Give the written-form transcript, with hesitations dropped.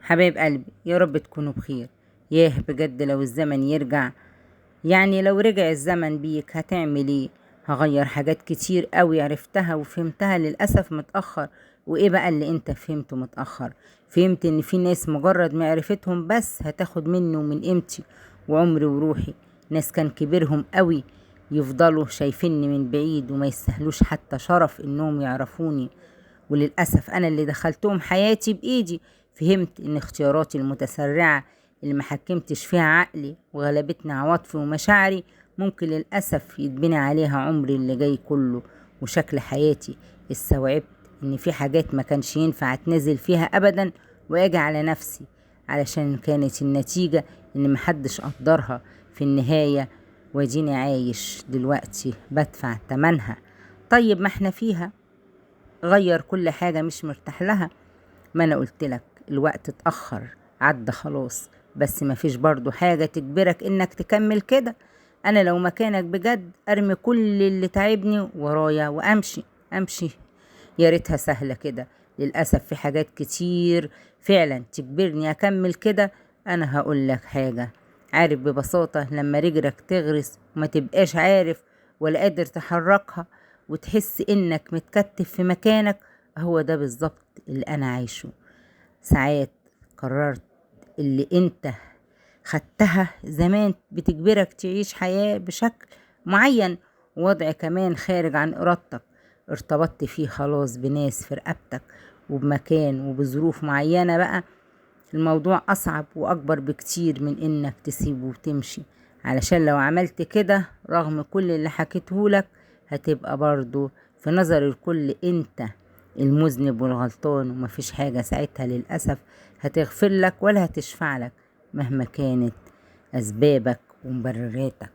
حبايب قلبي، يا رب تكونوا بخير. ياه بجد لو الزمن يرجع، يعني لو رجع الزمن بيك هتعمل ايه؟ هغير حاجات كتير قوي عرفتها وفهمتها للأسف متأخر. وايه بقى اللي انت فهمته متأخر؟ فهمت ان في ناس مجرد معرفتهم بس هتاخد مني ومن قيمتي وعمري وروحي، ناس كان كبيرهم قوي يفضلوا شايفيني من بعيد وما يستاهلوش حتى شرف انهم يعرفوني، وللأسف انا اللي دخلتهم حياتي بإيدي. فهمت ان اختياراتي المتسرعة اللي ما حكمتش فيها عقلي وغلبتني عواطفي ومشاعري ممكن للأسف يتبني عليها عمري اللي جاي كله وشكل حياتي. استوعبت ان في حاجات ما كانش ينفع اتنازل فيها ابدا واجي على نفسي، علشان كانت النتيجة ان محدش قدرها في النهاية، واديني عايش دلوقتي بدفع تمنها. طيب ما احنا فيها، غير كل حاجة مش مرتاح لها. ما انا قلتلك الوقت اتأخر، عدى خلاص، بس ما فيش برضو حاجة تجبرك انك تكمل كده. انا لو مكانك بجد ارمي كل اللي تعبني ورايا وامشي امشي، يا ريتها سهلة كده. للأسف في حاجات كتير فعلا تجبرني اكمل كده. انا هقول لك حاجة، عارف ببساطة لما رجلك تغرس وما تبقاش عارف ولا قادر تحركها وتحس انك متكتف في مكانك، هو ده بالظبط اللي انا عايشه. ساعات قررت اللي انت خدتها زمان بتجبرك تعيش حياة بشكل معين، ووضع كمان خارج عن ارادتك، ارتبطت فيه خلاص بناس في رقبتك وبمكان وبظروف معينة. بقى الموضوع أصعب وأكبر بكتير من إنك تسيبه وتمشي، علشان لو عملت كده رغم كل اللي حكيتهولك هتبقى برضو في نظر الكل انت المذنب والغلطان، ومفيش حاجة ساعتها للأسف هتغفر لك ولا هتشفع لك مهما كانت أسبابك ومبرراتك.